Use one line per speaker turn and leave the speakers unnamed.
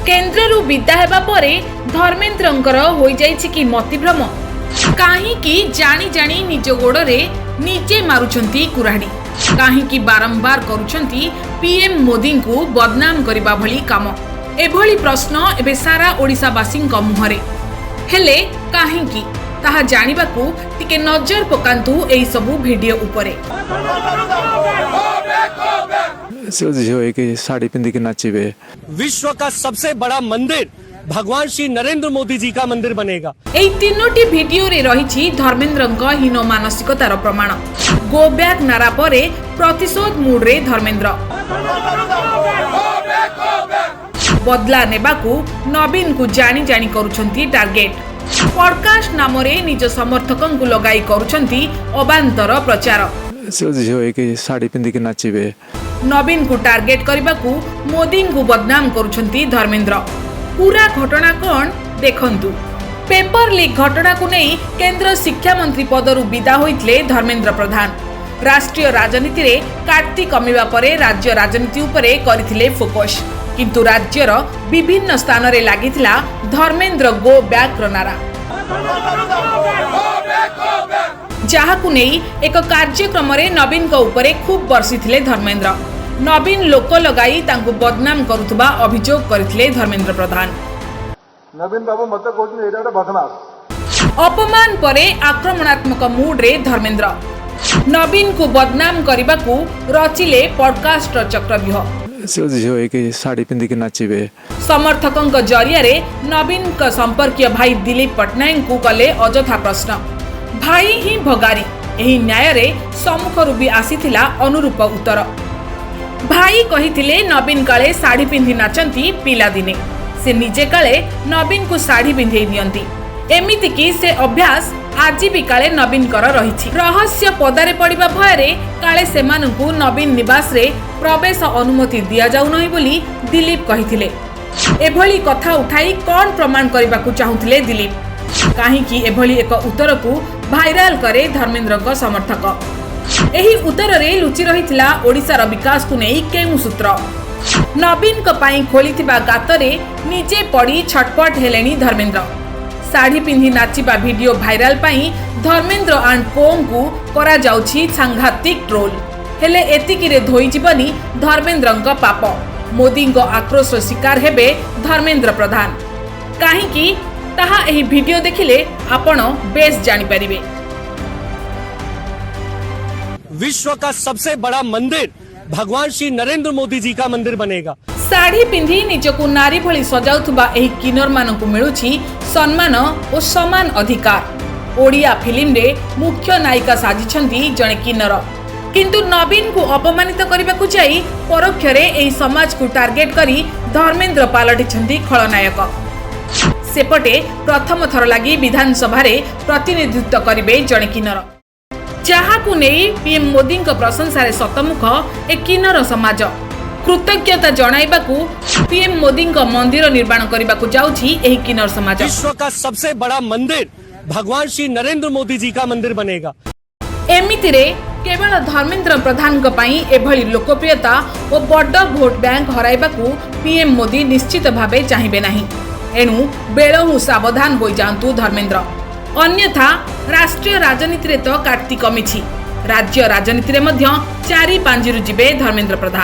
କେନ୍ଦ୍ରରୁ ବିଦା ହେବା ପରେ ଧର୍ମେନ୍ଦ୍ରଙ୍କର ହୋଇଯାଇଛି କି ମତିଭ୍ରମ? କାହିଁକି ଜାଣି ଜାଣି ନିଜ ଗୋଡ଼ରେ ନିଜେ ମାରୁଛନ୍ତି କୁରାଢ଼ି? କାହିଁକି ବାରମ୍ବାର କରୁଛନ୍ତି ପିଏମ୍ ମୋଦିଙ୍କୁ ବଦନାମ କରିବା ଭଳି କାମ? ଏଭଳି ପ୍ରଶ୍ନ ଏବେ ସାରା ଓଡ଼ିଶାବାସୀଙ୍କ ମୁହଁରେ। ହେଲେ କାହିଁକି, ତାହା ଜାଣିବାକୁ ଟିକେ ନଜର ପକାନ୍ତୁ ଏହିସବୁ ଭିଡିଓ ଉପରେ।
ସେ ଝିଅ ହେଇକି ଶାଢ଼ୀ ପିନ୍ଧିକି ନାଚିବେ।
विश्व का सबसे बड़ा मंदिर भगवान श्री नरेंद्र मोदी जी का मंदिर बनेगा।
ଏହି ତିନୋଟି ଭିଡିଓରେ ରହିଛି ଧର୍ମେନ୍ଦ୍ରଙ୍କ ହୀନ ମାନସିକତାର ପ୍ରମାଣ। ଗୋ ବ୍ୟାକ୍ ନାରା ପରେ ପ୍ରତିଶୋଧ ମୁଡ୍ରେ ଧର୍ମେନ୍ଦ୍ର। ବଦଲା ନେବାକୁ ନବୀନଙ୍କୁ ଜାଣି ଜାଣି କରୁଛନ୍ତି ଟାର୍ଗେଟ। ପଡକାଷ୍ଟ ନାମରେ ନିଜ ସମର୍ଥକଙ୍କୁ ଲଗାଇ କରୁଛନ୍ତି ଅବାନ୍ତର ପ୍ରଚାର।
ସେ ଝିଅ ହେଇକି ଶାଢ଼ୀ ପିନ୍ଧିକି ନାଚିବେ।
ନବୀନଙ୍କୁ ଟାର୍ଗେଟ କରିବାକୁ ମୋଦିଙ୍କୁ ବଦନାମ କରୁଛନ୍ତି ଧର୍ମେନ୍ଦ୍ର। ପୁରା ଘଟଣା କ'ଣ, ଦେଖନ୍ତୁ। ପେପର ଲିକ୍ ଘଟଣାକୁ ନେଇ କେନ୍ଦ୍ର ଶିକ୍ଷାମନ୍ତ୍ରୀ ପଦରୁ ବିଦା ହୋଇଥିଲେ ଧର୍ମେନ୍ଦ୍ର ପ୍ରଧାନ। ରାଷ୍ଟ୍ରୀୟ ରାଜନୀତିରେ କାଟ୍ତି କମିବା ପରେ ରାଜ୍ୟ ରାଜନୀତି ଉପରେ କରିଥିଲେ ଫୋକସ୍। କିନ୍ତୁ ରାଜ୍ୟର ବିଭିନ୍ନ ସ୍ଥାନରେ ଲାଗିଥିଲା ଧର୍ମେନ୍ଦ୍ର ଗୋ ବ୍ୟାକ୍ର ନାରା, ଯାହାକୁ ନେଇ ଏକ କାର୍ଯ୍ୟକ୍ରମରେ ନବୀନଙ୍କ ଉପରେ ଖୁବ୍ ବର୍ଷିଥିଲେ ଧର୍ମେନ୍ଦ୍ର। ନବୀନ ଲୋକ ଲଗାଇ ତାଙ୍କୁ ବଦନାମ କରୁଥିବା ଅଭିଯୋଗ କରିଥିଲେ ଧର୍ମେନ୍ଦ୍ର ପ୍ରଧାନ।
ନବୀନ ବାବୁ ମତେ କହୁଛନ୍ତି, ଏଇଟା ଗୋଟେ ବଦମାସ।
ଅପମାନ ପରେ ଆକ୍ରମଣାତ୍ମକ ମୁଡ୍ରେ ଧର୍ମେନ୍ଦ୍ର। ନବୀନଙ୍କୁ ବଦନାମ କରିବାକୁ ରଚିଲେ ପଡକାଷ୍ଟର ଚକ୍ରବ୍ୟୁହ।
ସେ ଝିଅ ହେଇକି ଶାଢ଼ୀ ପିନ୍ଧିକି ନାଚିବେ।
ସମର୍ଥକଙ୍କ ଜରିଆରେ ନବୀନଙ୍କ ସମ୍ପର୍କୀୟ ଭାଇ ଦିଲ୍ଲୀପ ପଟ୍ଟନାୟକଙ୍କୁ କଲେ ଅଯଥା ପ୍ରଶ୍ନ। ଭାଇ ହିଁ ଭଗାରୀ, ଏହି ନ୍ୟାୟରେ ସମ୍ମୁଖରୁ ବି ଆସିଥିଲା ଅନୁରୂପ ଉତ୍ତର। ଭାଇ କହିଥିଲେ, ନବୀନ କାଳେ ଶାଢ଼ୀ ପିନ୍ଧି ନାଚନ୍ତି ପିଲାଦିନେ, ସେ ନିଜେ କାଳେ ନବୀନଙ୍କୁ ଶାଢ଼ୀ ପିନ୍ଧେଇ ଦିଅନ୍ତି, ଏମିତିକି ସେ ଅଭ୍ୟାସ ଆଜି ବି କାଳେ ନବୀନଙ୍କର ରହିଛି। ରହସ୍ୟ ପଦାରେ ପଡ଼ିବା ଭୟରେ କାଳେ ସେମାନଙ୍କୁ ନବୀନ ନିବାସରେ ପ୍ରବେଶ ଅନୁମତି ଦିଆଯାଉନାହିଁ ବୋଲି ଦିଲ୍ଲୀପ କହିଥିଲେ। ଏଭଳି କଥା ଉଠାଇ କ'ଣ ପ୍ରମାଣ କରିବାକୁ ଚାହୁଁଥିଲେ ଦିଲ୍ଲୀପ? କାହିଁକି ଏଭଳି ଏକ ଉତ୍ତରକୁ ଭାଇରାଲ କରେ ଧର୍ମେନ୍ଦ୍ରଙ୍କ ସମର୍ଥକ? ଏହି ଉତ୍ତରରେ ଲୁଚି ରହିଥିଲା ଓଡ଼ିଶାର ବିକାଶକୁ ନେଇ କେଉଁ ସୂତ୍ର? ନବୀନଙ୍କ ପାଇଁ ଖୋଳିଥିବା ଗାତରେ ନିଜେ ପଡ଼ି ଛଟପଟ ହେଲେଣି ଧର୍ମେନ୍ଦ୍ର। ଶାଢ଼ୀ ପିନ୍ଧି ନାଚିବା ଭିଡିଓ ଭାଇରାଲ ପାଇଁ ଧର୍ମେନ୍ଦ୍ର ଆଣ୍ଡ କୋଙ୍କୁ କରାଯାଉଛି ସାଂଘାତିକ ଟ୍ରୋଲ। ହେଲେ ଏତିକିରେ ଧୋଇଯିବନି ଧର୍ମେନ୍ଦ୍ରଙ୍କ ପାପ। ମୋଦିଙ୍କ ଆକ୍ରୋଶର ଶିକାର ହେବେ ଧର୍ମେନ୍ଦ୍ର ପ୍ରଧାନ। କାହିଁକି, ତାହା ଏହି ଭିଡିଓ ଦେଖିଲେ ଆପଣ ବେଶ ଜାଣିପାରିବେ।
विश्व का सबसे बड़ा मंदिर भगवान श्री नरेंद्र मोदी जी का मंदिर बनेगा।
ଶାଢ଼ୀ ପିନ୍ଧି ନିଜକୁ ନାରୀ ଭଳି ସଜାଉଥିବା ଏହି କିନ୍ନରମାନଙ୍କୁ ମିଳୁଛି ସମ୍ମାନ ଓ ସମାନ ଅଧିକାର। ଓଡ଼ିଆ ଫିଲ୍ମରେ ମୁଖ୍ୟ ନାୟିକା ସାଜିଛନ୍ତି ଜଣେ କିନ୍ନର। କିନ୍ତୁ ନବୀନଙ୍କୁ ଅପମାନିତ କରିବାକୁ ଯାଇ ପରୋକ୍ଷରେ ଏହି ସମାଜକୁ ଟାର୍ଗେଟ କରି ଧର୍ମେନ୍ଦ୍ର ପାଲଟିଛନ୍ତି ଖଳନାୟକ। ସେପଟେ ପ୍ରଥମ ଥର ଲାଗି ବିଧାନସଭାରେ ପ୍ରତିନିଧିତ୍ୱ କରିବେ ଜଣେ କିନ୍ନର, ଯାହାକୁ ନେଇ ପିଏମ୍ ମୋଦିଙ୍କ ପ୍ରଶଂସାରେ ଶତମୁଖ ଏ କିନ୍ନର ସମାଜ। କୃତଜ୍ଞତା ଜଣାଇବାକୁ ପିଏମ୍ ମୋଦିଙ୍କ ମନ୍ଦିର ନିର୍ମାଣ କରିବାକୁ ଯାଉଛି ଏହି କିନ୍ନର ସମାଜ।
विश्व का सबसे बड़ा मंदिर भगवान श्री नरेंद्र मोदी जी का मंदिर बनेगा।
ଏମିତିରେ କେବଳ ଧର୍ମେନ୍ଦ୍ର ପ୍ରଧାନଙ୍କ ପାଇଁ ଏଭଳି ଲୋକପ୍ରିୟତା ଓ ବଡ଼ ଭୋଟ ବ୍ୟାଙ୍କ ହରାଇବାକୁ ପିଏମ୍ ମୋଦି ନିଶ୍ଚିତ ଭାବେ ଚାହିଁବେ ନାହିଁ। ଏଣୁ ବେଳହୁଁ ସାବଧାନ ହୋଇଯାଆନ୍ତୁ ଧର୍ମେନ୍ଦ୍ର, ଅନ୍ୟଥା ରାଷ୍ଟ୍ରୀୟ ରାଜନୀତିରେ ତ କାଟ୍ତି କମିଛି, ରାଜ୍ୟ ରାଜନୀତିରେ ମଧ୍ୟ ଚାରି ପାଞ୍ଜିରୁ ଯିବେ ଧର୍ମେନ୍ଦ୍ର ପ୍ରଧାନ।